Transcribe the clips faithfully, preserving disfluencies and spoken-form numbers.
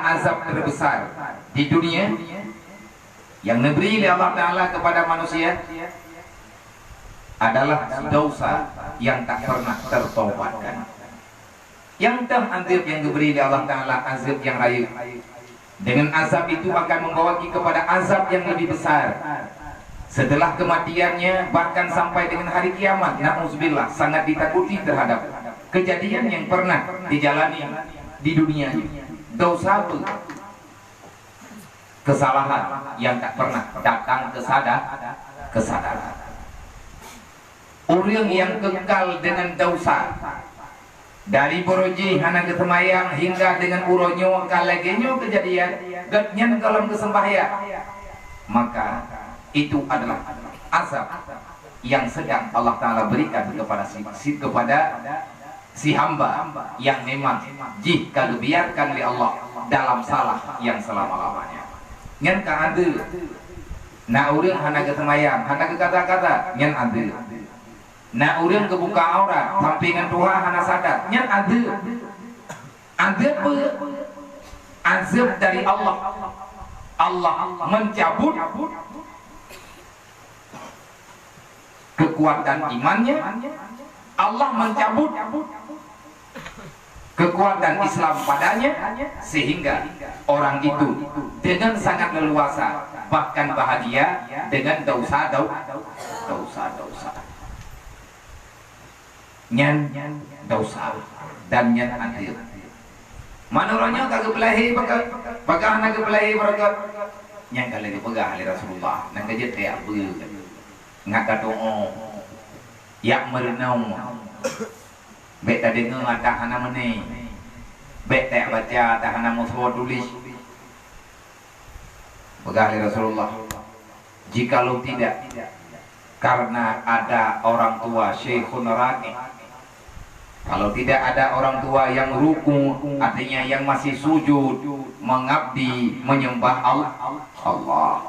Azab terbesar di dunia yang diberi oleh Allah Taala kepada manusia adalah dosa yang tak pernah tertobatkan. Nyang teuh azab yang diberi oleh Allah Taala, azab yang rayeuk. Dengan azab itu akan membawa kita kepada azab yang lebih besar. Setelah kematiannya, bahkan sampai dengan hari kiamat, na'udzubillah, sangat ditakuti terhadap kejadian yang pernah dijalani di dunia ini. Dosa itu kesalahan yang tak pernah datang kesada-, kesadaran. Ureuëng nyang kekal dengan dosa, dari baroe jih hana geuseumayang hingga dengan uroe nyoe ka lagée nyoe keujadian, gobnyan gohlom geuseumbahyang, maka itu adalah azab yang sedang Allah Taala berikan kepada si, si kepada si hamba yang memang jih ka geubiarkan lé Allah dalam salah yang selama-lamanya. Nyan ka adeuh. Na ureuëng hana geuseumayang, hana geukata-kata, nyan adeuh. Na ureuëng geubuka aurat, sampoe ngon tuha hana sadar, nyan adeuh. Adeuh peue? Azab dari Allah. Allah mencabut kekuatan imannya, Allah mencabut kekuatan Islam padanya, sehingga orang itu dengan sangat leluasa, bahkan bahagia dengan dosa-dau-, dosa-dosa. Nyan dosa dan nyan adeuh. Manoe uroe nyoe ka geupeulahé bak-, bagaih na geupeulahé beureukat. Nyan ka lheueh geupeugah lé Rasulullah, nyan ka jeuet keu jak beuet. Ngat ka tu'oh, jak meureunong. Bék tadeungoe ata hana meuné. Bék tabaca ata hana meusoe tuléh. Peugah lé Rasulullah, jikalau tidak karena ada orang tua, syaikhun raqi, kalau tidak ada orang tua yang ruku, artinya yang masih sujud, mengabdi, menyembah Al-, Allah.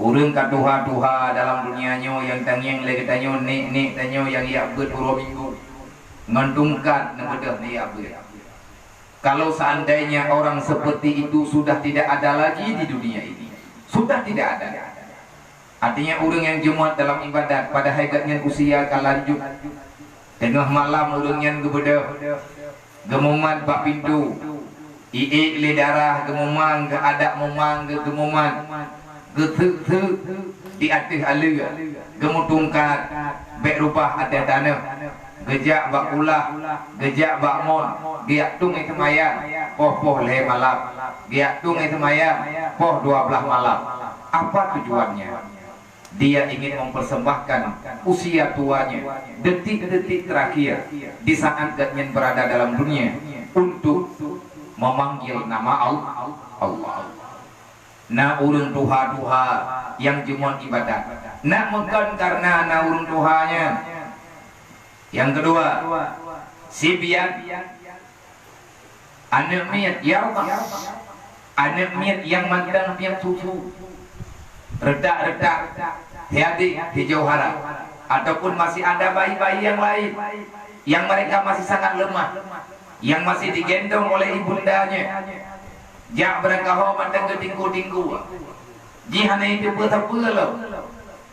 Ureuëng ka tuha-tuha dalam dunia nyoe nyang tangieng lé geutanyoe, nek-nek tanyoe nyang jak beuet uroe Minggu, ngon tungkat neubeudôh neujak beuet. Kalau seandainya orang seperti itu sudah tidak ada lagi di dunia ini, sudah tidak ada. Artinya, ureuëng nyang jeumöt dalam ibadat, padahai gobnyan usia ka lanjut, teungoh malam ureuëng nyan geubeudôh, geumumat bak pintoe, iék lé darah, geumumang, geuadak mumang, geu-, geumumat, geutheuk-theuk di ateueh aleue, geumutungkat, bék reubah ateueh tanoh. Geujak bak kulah, geujak bak mon, geujak tueng ie seumayang, poh-poh lhée malam, geujak tueng ie seumayang, poh dua blaih malam. Apa tujuannya? Dia ingin mempersembahkan usia tuanya, detik-detik terakhir di saat gobnyan berada dalam dunia, untuk memanggil nama Al-, Allah. Na ureuëng tuha-tuha nyang jeumöt ibadat. Na meukon kareuna na ureuëng tuha nyan. Nyang keudua, sibian, aneuëk miet, ya Allah. Aneuëk miet nyang mantong piep susu, retak-retak, hiadi hijau hara, ataupun masih ada bayi-bayi nyang laén nyang mereka masih sangat lemah, nyang masih digendong oleh ibundanya. Jak beurangkaho mantong geutinggu-tinggu. Jih hana jiteupeue sapeue lom.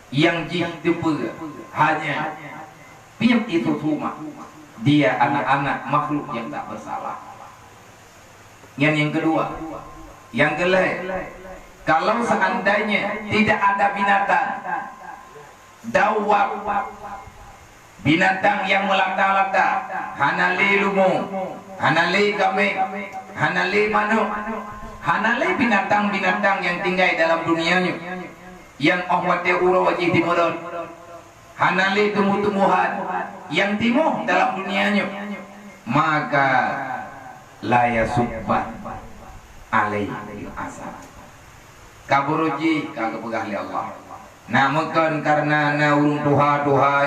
Nyang jih teupeue hanya piep ie susu mak. Dia anak-anak makhluk yang tak bersalah. Nyan nyang keudua. Nyang keulhée, kalau seandainya tidak ada binatang, dawab, binatang nyang meulata-lata, hana lé leumo, hana lé kaméng, hana lé manok, hana lé binatang-binatang nyang tinggai dalam dunia nyoe, nyang óh watée uroe jih jimeurot, hana lé tumbuh-tumbuhan nyang timoh dalam dunia nyoe, maka la yasubban alaihi azab. Ka buruji ka geupeugah lé Allah. Na meukon kareuna na ureuëng tuha-tuha,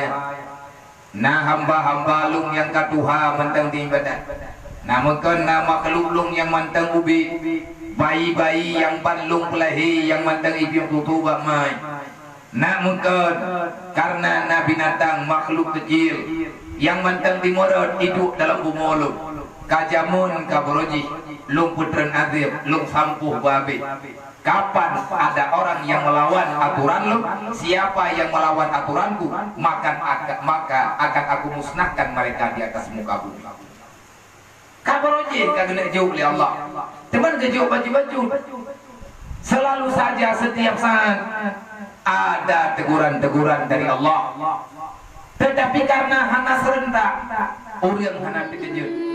na hamba-hamba lôn nyang ka tuha mantong di ibadat. Na meukon na makhluk lôn nyang mantong ubit, bayi-bayi nyang ban lôn peulahé nyang mantong ipiep susu bak mai. Na meukon kareuna na binatang makhluk keucil nyang mantong jimeurot iduek dalam bumoe lôn. Ka jameun ka buruji, Lôn peutreun azeb, lôn sampoh beuhabéh. Kapan ada orang yang melawan aturan lôn, siapa yang melawan aturanku, maka, maka akan Aku musnahkan mereka di atas muka bumi. Ka barô jih ka geuneuk jok lé Allah. Teuma geujok bacut-bacut. Selalu saja, setiap saat ada teguran-teguran dari Allah. Tetapi karena hana serentak, ureuëng hana teukeujot.